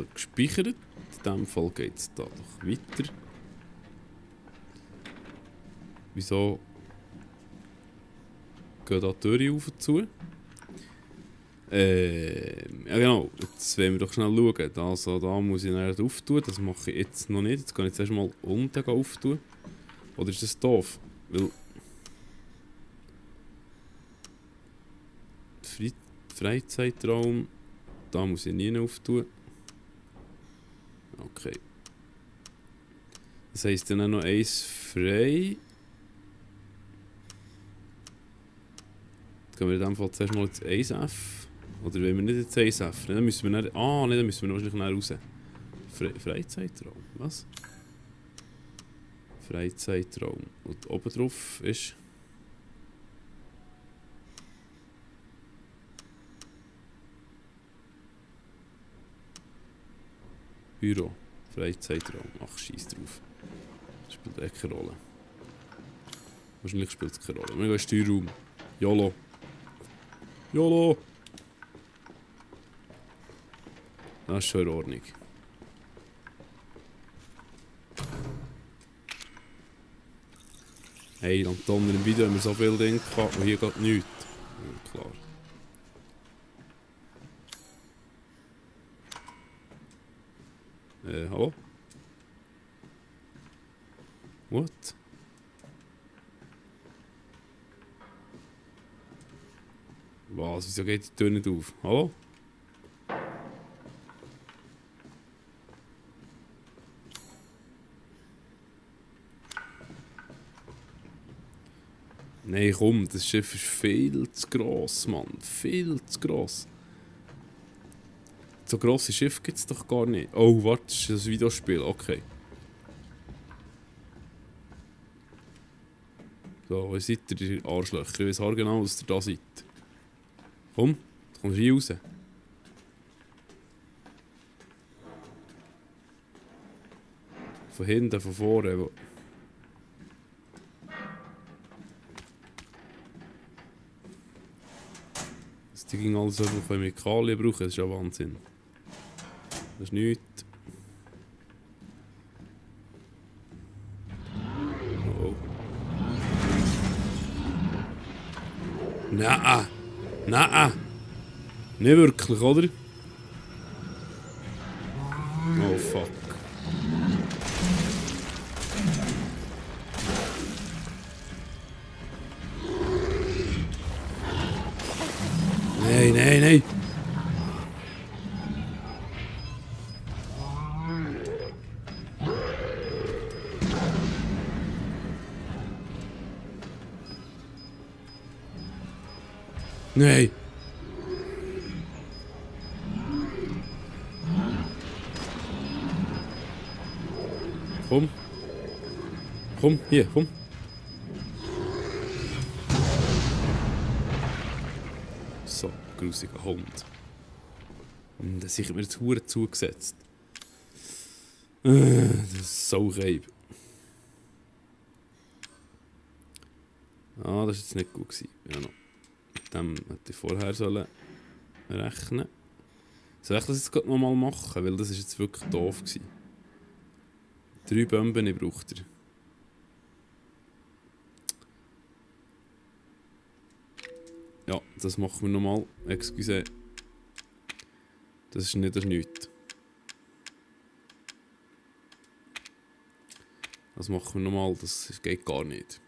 mal gespeichert. In diesem Fall geht es da doch weiter. Wieso gehen da die Türen auf und zu? Ja genau, jetzt wollen wir doch schnell schauen. Also, da muss ich dann auftun, das mache ich jetzt noch nicht. Jetzt kann ich zuerst mal unten auftun. Oder ist das doof? Weil... Freizeitraum, da muss ich nie auftun. Okay. Das heisst dann noch eins frei. Jetzt gehen wir in dem Fall zuerst mal ins 1F. Oder wenn wir nicht ins 1F, dann müssen wir dann... Ah, nein, dann müssen wir wahrscheinlich raus. Freizeitraum, was? Freizeitraum. Und oben drauf ist... Büro. Freizeitraum. Ach, scheiß drauf. Das spielt echt keine Rolle. Wahrscheinlich spielt es keine Rolle. Wir gehen Steuerraum. YOLO. YOLO! Das ist schon in Ordnung. Hey, Anton, im Video haben wir so viele Dinge gehabt und hier geht nichts. Ja, klar. Hallo? What? Was? Wieso geht die Tür nicht auf? Hallo? Nein, komm, das Schiff ist viel zu gross, Mann. Viel zu gross. So grosse Schiffe gibt es doch gar nicht. Oh, warte, das ist ein Videospiel, okay. So, wo seid ihr, die Arschlöcher? Ich weiß genau, dass ihr da seid. Komm, du kommst hier raus. Von hinten, von vorne. Dass die ging alles so Chemikalien brauchen, das ist ja Wahnsinn. Das ist nichts. Oh. Nein! Nein! Nicht wirklich, oder? Oh fuck. Nein, nein, nein! Nein! Komm! Komm, hier, komm! So, grusiger Hund. Das habe ich mir jetzt Huren zugesetzt. Das ist so reib. Ah, das war jetzt nicht gut gewesen. Ja, noch. Mit dem hätte ich vorher sollen rechnen. Soll ich das jetzt gerade nochmal machen? Weil das ist jetzt wirklich doof gewesen. 3 Bomben braucht er. Ja, das machen wir nochmal. Excuse. Das ist nichts. Das machen wir nochmal. Das geht gar nicht.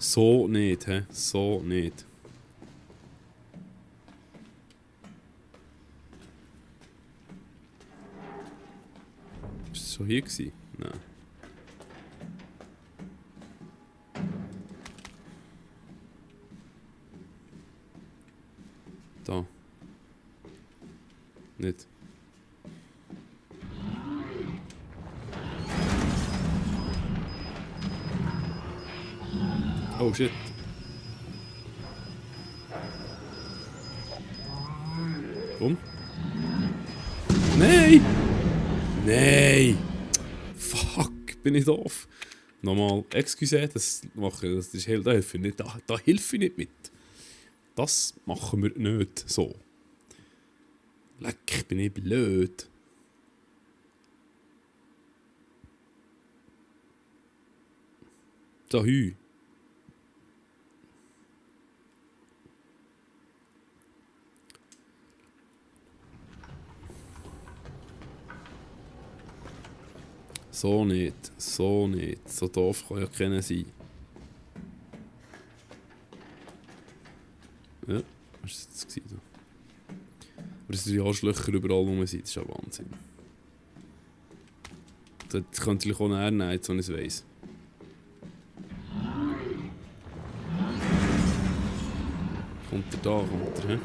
So nicht, hä? So nicht. Ist das schon hier gewesen? Nein. Da. Nicht. Oh shit. Nein! Nein! Fuck, bin ich doof. Nochmal, excuse, das mache das ist da helfe ich nicht, da helfe ich nicht mit. Das machen wir nicht so. Leck, bin ich blöd. So, hü. So nicht, so nicht. So doof kann ja keiner sein. Ja, was war das jetzt? Aber dass die Arschlöcher überall rum sind, das ist ja Wahnsinn. Das könnte ich auch näher nehmen, jetzt, wenn ich es weiss. Kommt er da, kommt er, hä?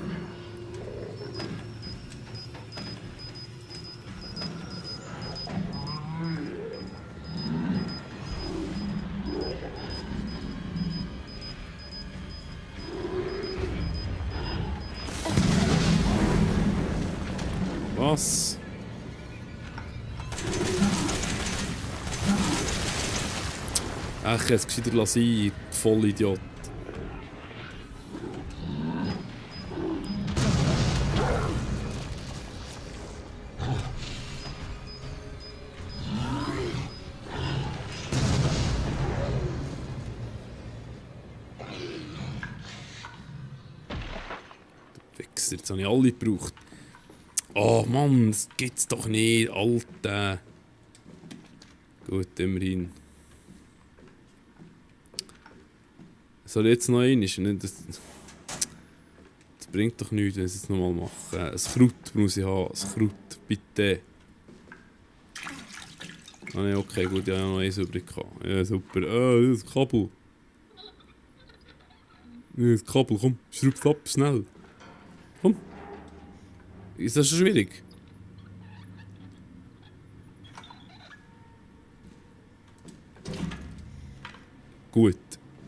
Was? Ach, jetzt gescheiter lassen, Vollidiot. Wichser, jetzt habe ich alle gebraucht. Oh Mann, das gibt's doch nicht, Alter. Gut, immerhin. Soll ich jetzt noch einmal? Das bringt doch nichts, wenn ich es jetzt nochmal mache. Ein Kraut muss ich haben, ein Kraut, bitte. Ah ne, okay, gut, ich habe noch eins übrig gehabt. Ja, super. Das Kabel. Das Kabel, komm, schraub's ab, schnell. Komm. Ist das schon schwierig? Gut.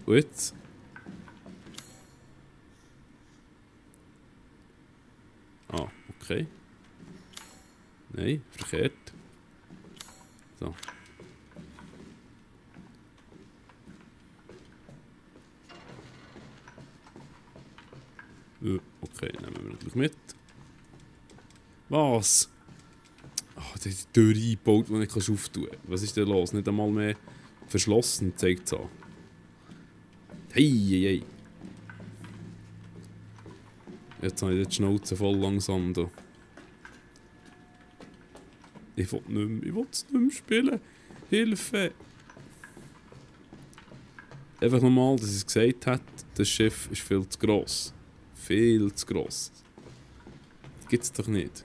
Und jetzt? Ah, okay. Nein, verkehrt. So. Okay, nehmen wir natürlich mit. Was? Ah, der hat die Tür eingebaut, die nicht auftun kannst. Was ist denn los? Nicht einmal mehr verschlossen, zeigt es an. Hey. Jetzt habe ich die Schnauze voll langsam da. Ich will es nicht mehr spielen. Hilfe! Einfach nochmal, dass ich es gesagt habe, das Schiff ist viel zu gross. Viel zu gross. Das gibt es doch nicht.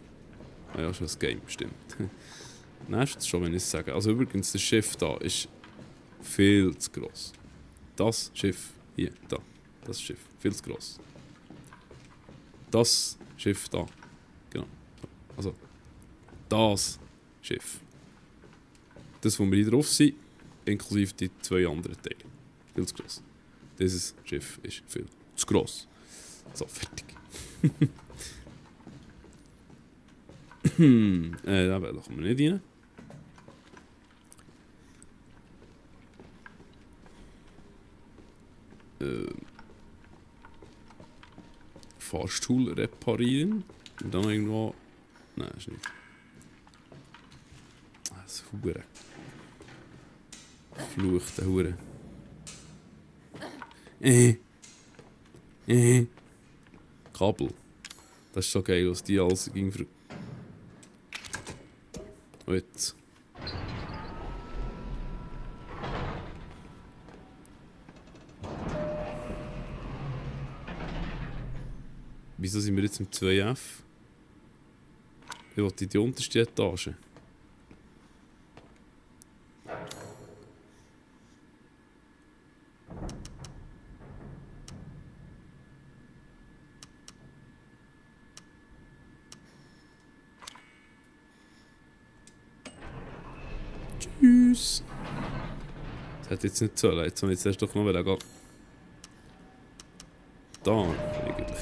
Ah ja, schon das Game, stimmt. Nächstes schon, wenn ich es sage. Also übrigens, das Schiff da ist viel zu gross. Das Schiff hier, da. Das Schiff, viel zu gross. Das Schiff da. Genau. Also, das Schiff. Das, wo wir hier drauf sind, inklusive die zwei anderen Teile. Viel zu gross. Dieses Schiff ist viel zu gross. So, fertig. Da kommen wir nicht rein. Fahrstuhl reparieren. Und dann irgendwo... Nein, ist nicht. Das Hure. Fluchte Hure. Kabel. Das ist so geil, was die alles ging für... Und jetzt. Wieso sind wir jetzt im 2F? Ich wollte in die unterste Etage. Tschüss. Das hätte jetzt nicht sollen. Jetzt habe ich zuerst doch noch gehen. Da eigentlich.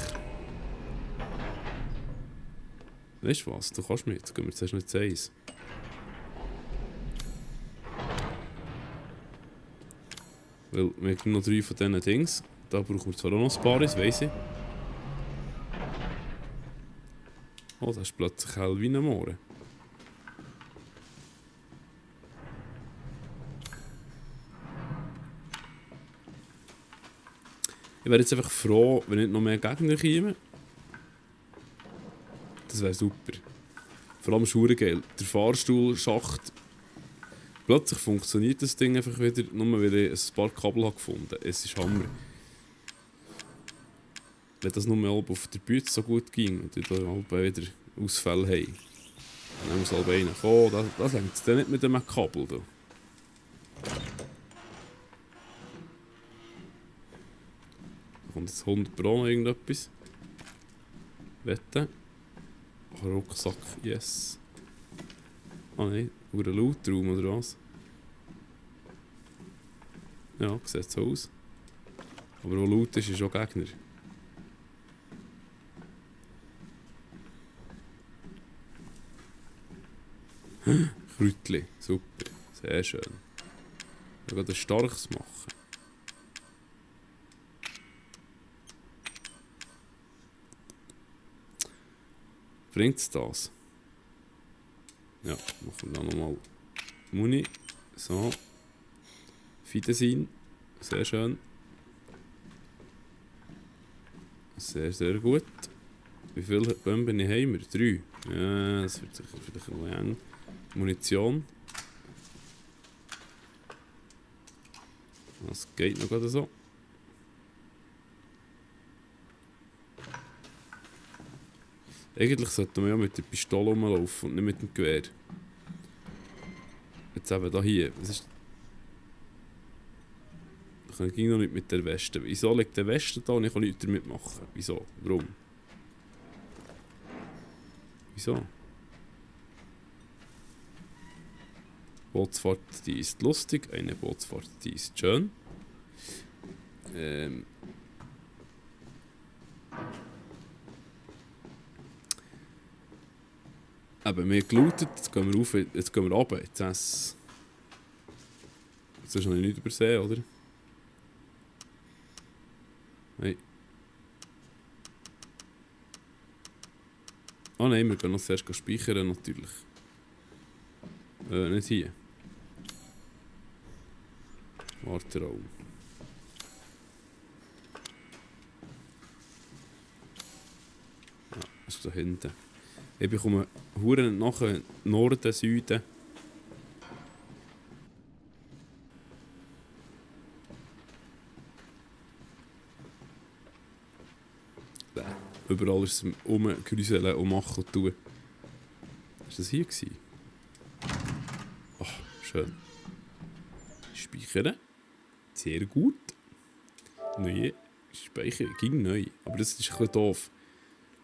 Weißt du was? Du kannst mit. Jetzt gehen wir zuerst noch ins Eis. Weil wir haben noch 3 von diesen Dings. Da brauchen wir zwar auch noch ein paar, weiss ich. Oh, das ist plötzlich hell wie ein Moor. Ich wäre jetzt einfach froh, wenn nicht noch mehr Gegner kommen. Das wäre super. Vor allem ist geil. Der Fahrstuhlschacht. Plötzlich funktioniert das Ding einfach wieder, nur weil ich ein paar Kabel habe gefunden habe. Es ist Hammer. Wenn das nur mal auf der Bühne so gut ging und ich da wieder Ausfälle habe, dann muss halt einer kommen. Das hängt es dann nicht mit dem Kabel. Da. Da kommt jetzt 100 Pro noch irgendetwas. Wette. Rucksack, yes. Ah nein, nur ein Lootraum oder was? Ja, sieht so aus. Aber wo Loot ist, ist auch Gegner. Kräutli, super, sehr schön. Ich will ein starkes machen. Bringt es das? Ja, machen wir dann nochmal Muni. So. Fidesin. Sehr schön. Sehr, sehr gut. Wie viele Bomben haben wir? 3. Ja, das wird sicher vielleicht ein bisschen eng. Munition. Das geht noch gerade so. Eigentlich sollte man ja mit der Pistole rumlaufen und nicht mit dem Gewehr. Jetzt eben da hier. Was ist... Ich kann noch nicht mit der Weste. Wieso liegt der Weste da und ich kann nichts damit machen? Wieso? Warum? Wieso? Bootsfahrt, die ist lustig. Eine Bootsfahrt, die ist schön. Eben, wir gelootet, jetzt gehen wir rauf, jetzt gehen wir runter. Jetzt hast du nichts übersehen, oder? Nein. Ah nein, wir gehen noch zuerst speichern, natürlich. Nicht hier. Warteraum. Ja, das ist da hinten. Ich bekomme Huren nachher Norden, Süden. Überall ist es rumgrüseln und machen und tun. Ist das hier gewesen? Ach, schön. Speichern. Sehr gut. Neue Speicher. Ging neu. Aber das ist ein bisschen doof.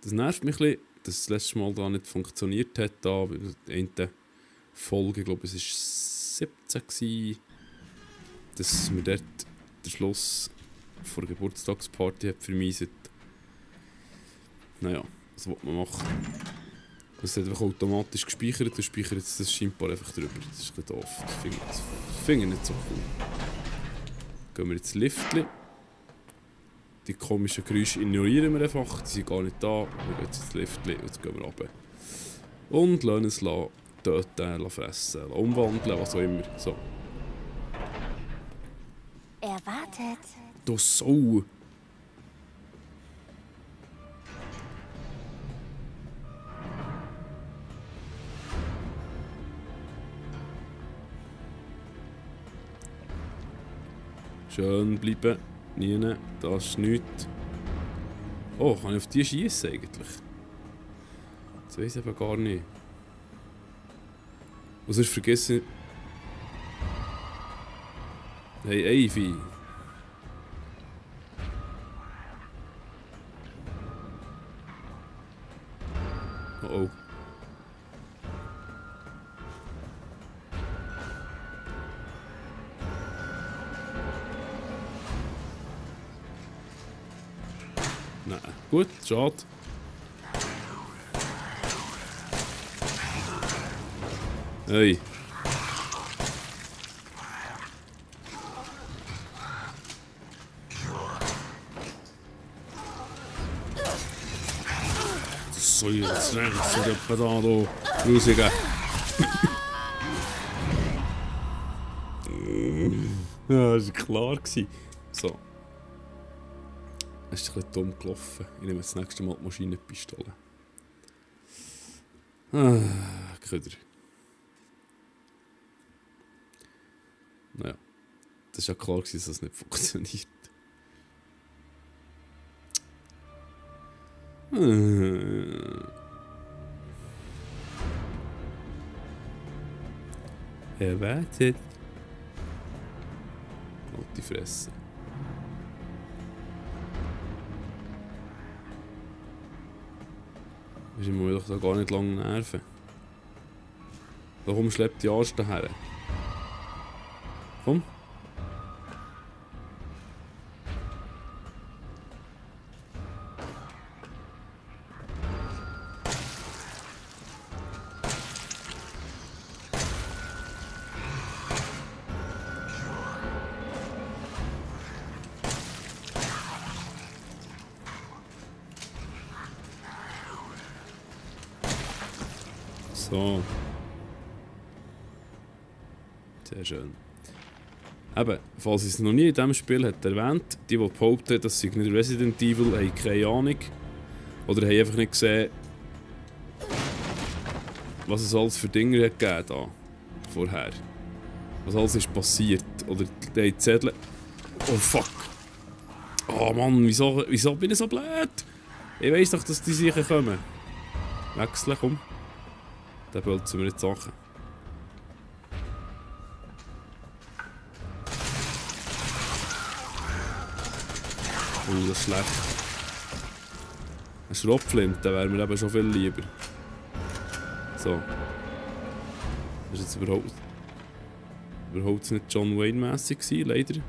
Das nervt mich ein bisschen, dass das letzte Mal da nicht funktioniert hat. Da in der Folge, ich glaube es war 17 gewesen, dass wir dort den Schluss vor der Geburtstagsparty hat vermiesen. Naja, was will man machen? Es hat einfach automatisch gespeichert und speichert jetzt das scheinbar einfach drüber. Das ist ein bisschen doof. Das finde ich nicht so cool. Gehen wir ins Liftli. Die komischen Geräusche ignorieren wir einfach. Die sind gar nicht da. Wir gehen jetzt ins Liftli und jetzt gehen wir runter. Und lassen es töten, fressen, umwandeln, was auch immer. So. Erwartet. Du Sau! Schön bleiben. Nie. Das ist nichts. Oh, kann ich auf die schießen eigentlich? Das weiss ich eben gar nicht. Und sonst vergessen. Hey, Ivy. Oh oh. Nein, gut, schade. Hey. Das soll jetzt rechts und etwa da rausgehen. Ja, das war klar. So. Das ist ein bisschen dumm gelaufen. Ich nehme das nächste Mal die Maschinenpistole. Köder. Naja. Das war ja klar, dass das nicht funktioniert. Erwartet. Halt die Fresse. Ich muss doch da gar nicht lange nerven. Warum schleppt die Arsch daher? Komm. So. Sehr schön. Eben, falls ich es noch nie in diesem Spiel hat erwähnt, die behaupten, das sei nicht Resident Evil, haben keine Ahnung. Oder haben einfach nicht gesehen, was es alles für Dinge hat gegeben da vorher. Was alles ist passiert. Oder die Zettel. Oh fuck! Oh Mann, wieso bin ich so blöd? Ich weiss doch, dass die sicher kommen. Wechseln, komm. Dann bölzen wir jetzt Sachen. Oh, das ist schlecht. Ein Schrotflinte wäre mir eben schon viel lieber. So. Das ist jetzt überhaupt nicht John Wayne-mässig gewesen, leider.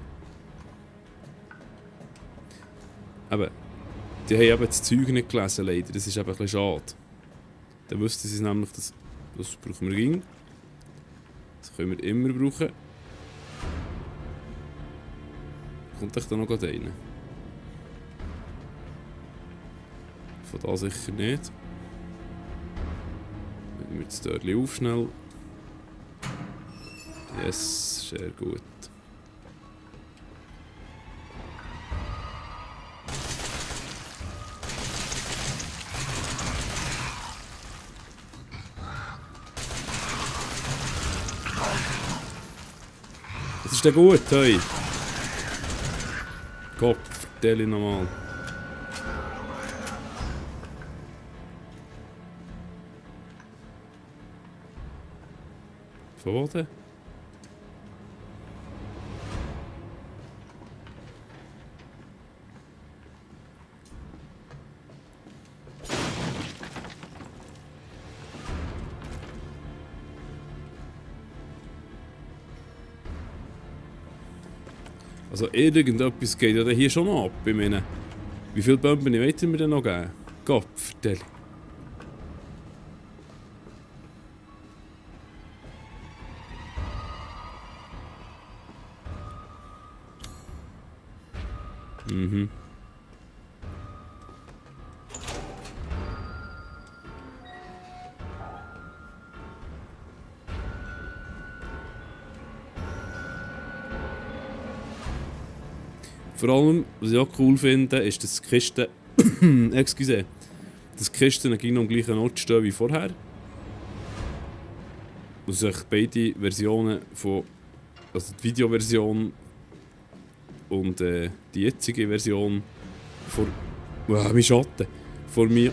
Aber die haben eben das Zeug nicht gelesen, leider. Das ist eben ein bisschen schade. Dann wüssten sie nämlich, dass das brauchen wir ging. Das können wir immer brauchen. Kommt echt da noch rein? Von da sicher nicht. Nehmen wir das Türchen auf schnell. Yes, sehr gut. Das ist ja gut, hey. Kopf, vertell nochmal. Von wo denn? Also irgendetwas geht ja hier schon noch ab. Ich meine, wie viele Bomben wollt ihr mir denn noch geben? Gott, vertell. Mhm. Vor allem, was ich auch cool finde, ist, dass die Kisten. Excuse. Dass die Kisten genau am gleichen Ort stehen wie vorher. Und sich beide Versionen von. Also die Videoversion und die jetzige Version von. Mein Schatten. Vor mir.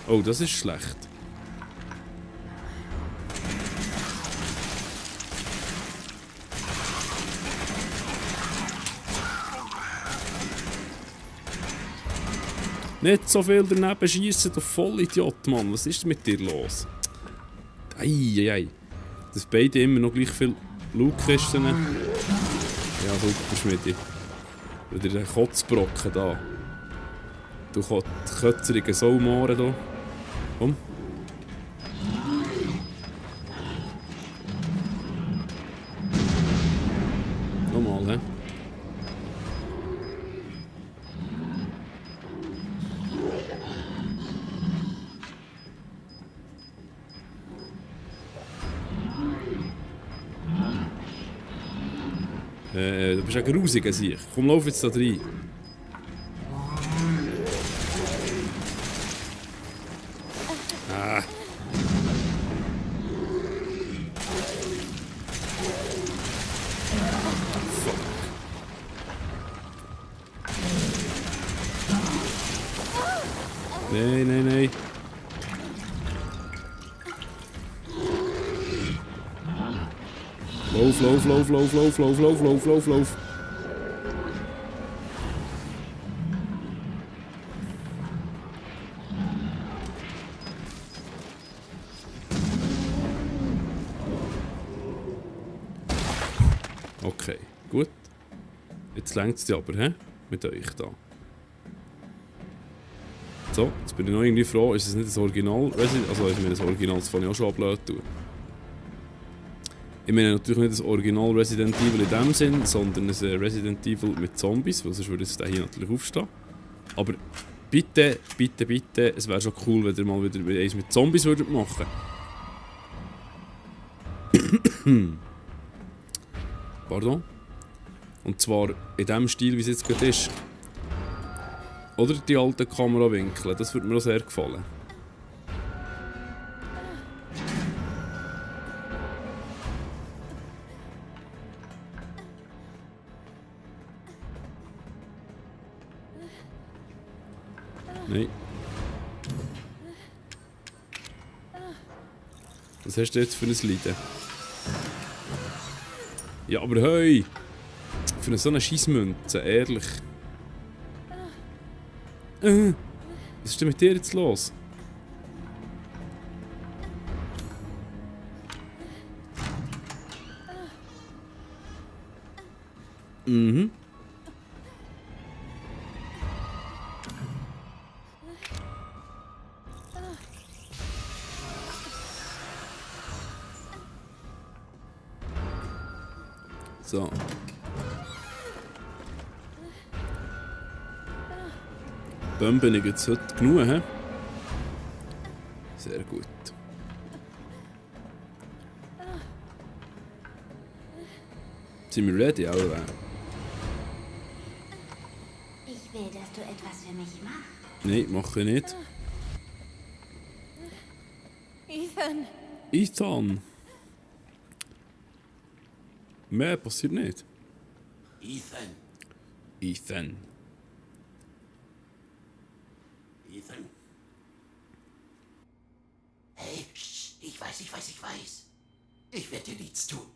Oh, das ist schlecht. Nicht so viel daneben schiessen, du Vollidiot, Mann. Was ist mit dir los? Eieiei. Dass beide immer noch gleich viel Loot-Kisten. Ja, super, Schmidi. Wieder der Kotzbrocken da. Du Kötzerige Saumohren da. Komm, Du bist ja grusig an sich. Komm, lauf jetzt da rein. Ah. Fuck. Nein, nein, nein. Lauf, lauf, lauf, lauf, lauf, lauf, lauf, lauf, lauf, lauf. Okay, gut. Jetzt längt es aber, hä? Mit euch da. So, jetzt bin ich noch irgendwie froh, ist es nicht das Original Resident, also ich meine das Original, das kann ich auch schon blöd tun. Ich meine natürlich nicht das Original Resident Evil in dem Sinn, sondern ein Resident Evil mit Zombies, weil sonst würde es hier natürlich aufstehen. Aber bitte, bitte, bitte, es wäre schon cool, wenn ihr mal wieder eins mit Zombies würdet machen. Pardon? Und zwar in dem Stil, wie es jetzt gerade ist. Oder die alten Kamerawinkel, das würde mir auch sehr gefallen. Nein. Was hast du jetzt für ein Leiden? Ja, aber hey! Für so eine Scheissmünze, ehrlich. Was ist denn mit dir jetzt los? Mhm. So. Bomben ich jetzt heute genug, hä? Sehr gut. Sind wir ready, alle? Ich will, dass du etwas für mich machst. Nein, mache ich nicht. Ethan! Ethan! Mehr passiert nicht. Ethan. Ethan. Ethan. Hey, ich weiß. Ich werde dir nichts tun.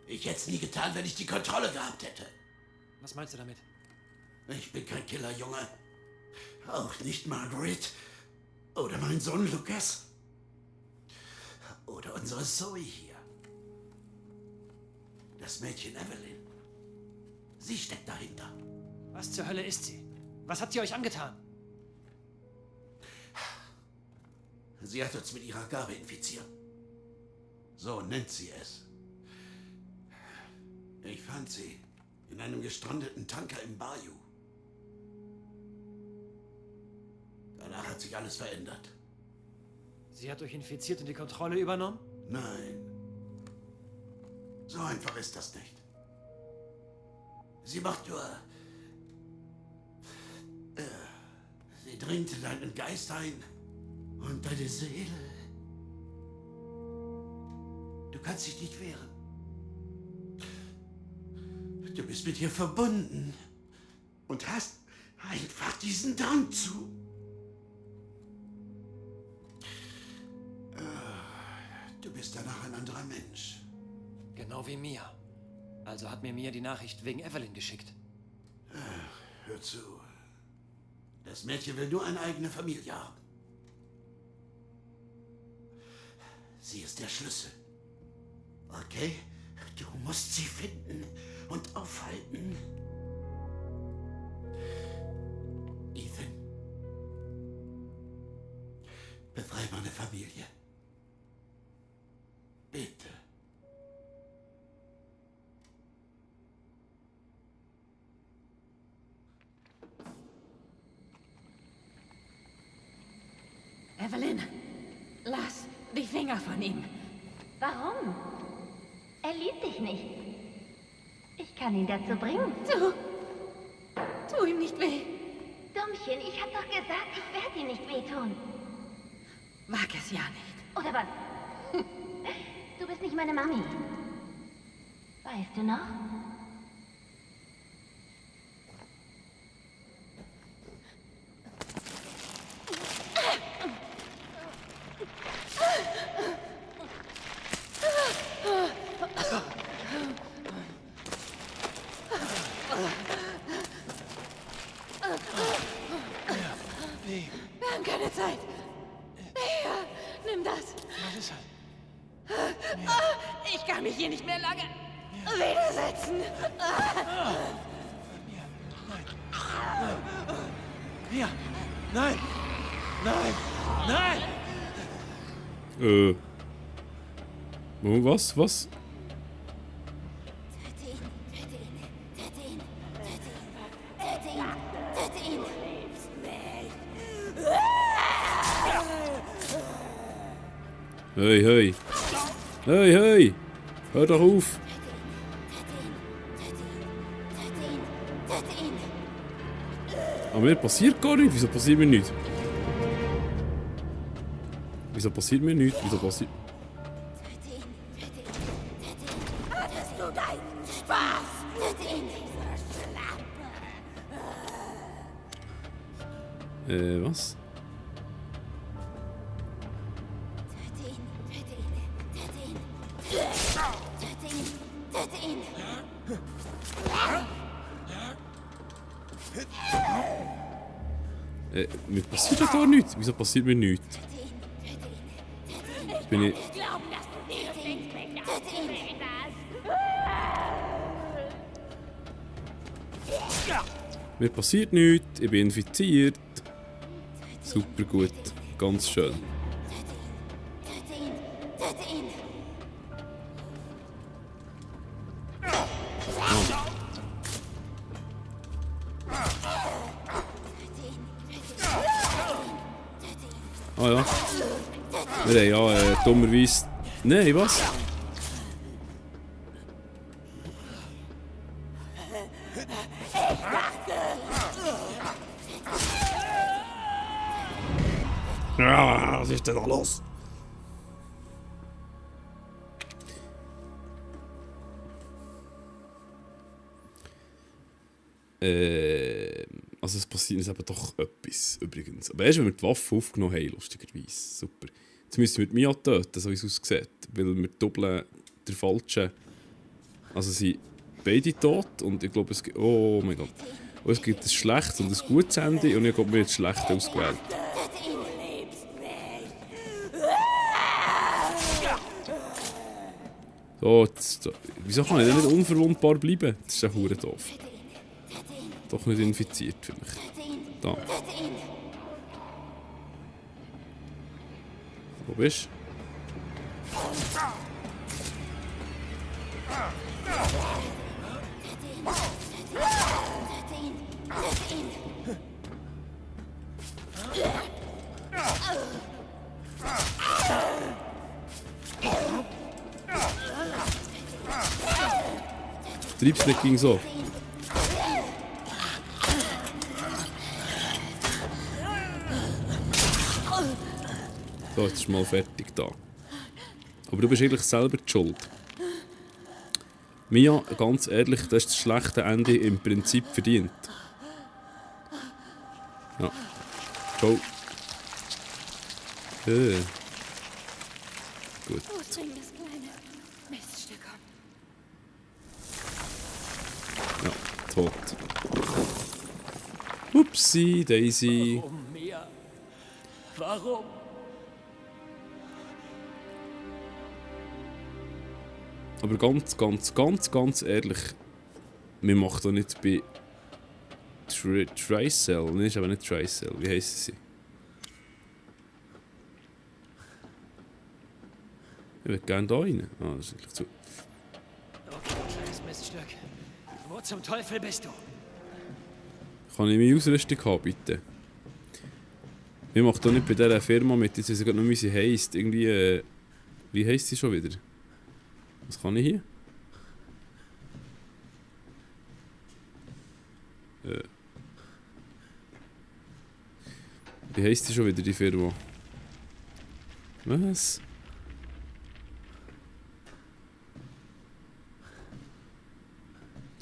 Ich hätte es nie getan, wenn ich die Kontrolle gehabt hätte. Was meinst du damit? Ich bin kein Killer, Junge. Auch nicht Margaret. Oder mein Sohn Lucas. Oder unsere Zoe hier. Das Mädchen Evelyn. Sie steckt dahinter. Was zur Hölle ist sie? Was hat sie euch angetan? Sie hat uns mit ihrer Gabe infiziert. So nennt sie es. Ich fand sie in einem gestrandeten Tanker im Bayou. Danach hat sich alles verändert. Sie hat euch infiziert und die Kontrolle übernommen? Nein. So einfach ist das nicht. Sie macht nur... sie dringt in deinen Geist ein und deine Seele. Du kannst dich nicht wehren. Du bist mit ihr verbunden und hast einfach diesen Drang zu. Du bist danach ein anderer Mensch. Genau wie Mia. Also hat mir Mia die Nachricht wegen Evelyn geschickt. Hör zu. Das Mädchen will nur eine eigene Familie haben. Sie ist der Schlüssel. Okay? Du musst sie finden und aufhalten. Ethan. Befreie meine Familie. Bitte. Evelyn, lass die Finger von ihm. Warum? Er liebt dich nicht. Ich kann ihn dazu bringen. Tu ihm nicht weh. Dummchen, ich hab doch gesagt, ich werde ihm nicht wehtun. Wag es ja nicht. Oder was? Du bist nicht meine Mami. Weißt du noch? Wir haben keine Zeit. Hier, nimm das. Alles halt. Ich kann mich hier nicht mehr lange widersetzen. Mia! Nein! Nein! Nein! Was? Was? Töte ihn, töte ihn, töte ihn, töte ihn, töte ihn, töte ihn. Hey, hey. Hey, hey. Hör doch auf. Töte ihn. Aber mir passiert gar nichts. Wieso passiert mir nichts? Wieso passiert mir nichts? Wieso passiert... Hattest du deinen Spaß? Töte ihn. Was? Töte ihn, töte ihn, töte ihn. Töte ihn, töte ihn. Mir passiert doch gar nichts. Wieso passiert mir nichts? Bin ich... Mir passiert nichts. Ich bin infiziert. Super gut. Ganz schön. Töte ihn, töte ihn. Ah ja. Wir haben ja dummerweise... Nein, was? Ja, was ist denn da los? Also es passiert uns eben doch etwas, übrigens. Aber erst, wenn wir die Waffe aufgenommen haben, lustigerweise. Super. Jetzt müssen wir die Mia töten, so wie es aussieht. Weil wir doppeln der falschen... Also sind beide tot und ich glaube es gibt... Oh mein Gott. Und es gibt ein schlechtes und ein gutes Ende und ich glaube, wir haben das schlechte ausgewählt. So, jetzt, wieso kann ich denn nicht unverwundbar bleiben? Das ist ja hure doof. Doch nicht infiziert für mich. Da. Wo bist du? Treib's nicht gegen so. So, jetzt ist mal fertig da. Aber du bist eigentlich selber die Schuld. Mia, ganz ehrlich, das ist das schlechte Ende im Prinzip verdient. Ja. Go. Gut. Bring das kleine Miststück ab. Ja, tot. Upsi, Daisy. Warum, Mia? Warum? Aber ganz ehrlich, wir machen doch nicht bei Tricell. Nein, ist aber nicht Tricell. Wie heisst sie? Ich würde gerne da rein. Ah, das ist wirklich zu. Okay, kleines Miststück. Wo zum Teufel bist du? Kann ich meine Ausrüstung haben, bitte? Wir machen doch nicht bei dieser Firma mit, jetzt weiß ich gerade noch, wie sie heisst. Irgendwie, wie heisst sie schon wieder? Was kann ich hier? Wie heisst die schon wieder, die Firma? Was?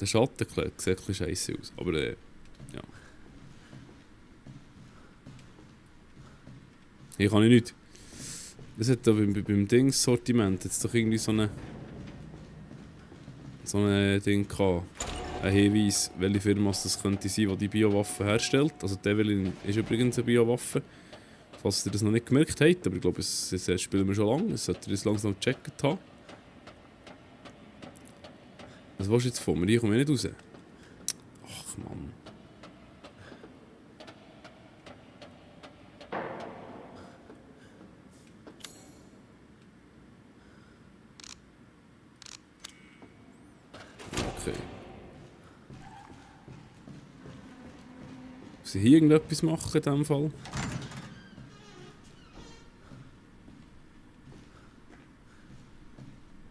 Der Schatten sieht ein bisschen scheisse aus, aber ja. Hier kann ich nicht. Das hat da beim Dings-Sortiment jetzt doch irgendwie so eine Ding gehabt. Ein Hinweis, welche Firma das könnte sein, die Biowaffen herstellt. Also die Evelyn ist übrigens eine Biowaffe. Falls ihr das noch nicht gemerkt habt, aber ich glaube, das spielen wir schon lange. Das sollte ihr das langsam gecheckt haben. Was willst du jetzt von mir? Ich komme nicht raus. Ach Mann. Okay. Muss ich hier irgendetwas machen in diesem Fall?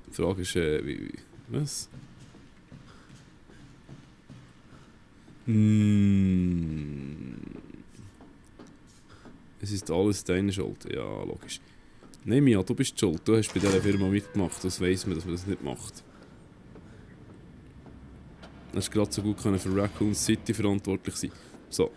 Die Frage ist, was? Es ist alles deine Schuld. Ja, logisch. Nein, Mia, du bist schuld. Du hast bei dieser Firma mitgemacht. Das weiss man, dass man das nicht macht. Du hast gerade so gut für Raccoon City verantwortlich sein. So.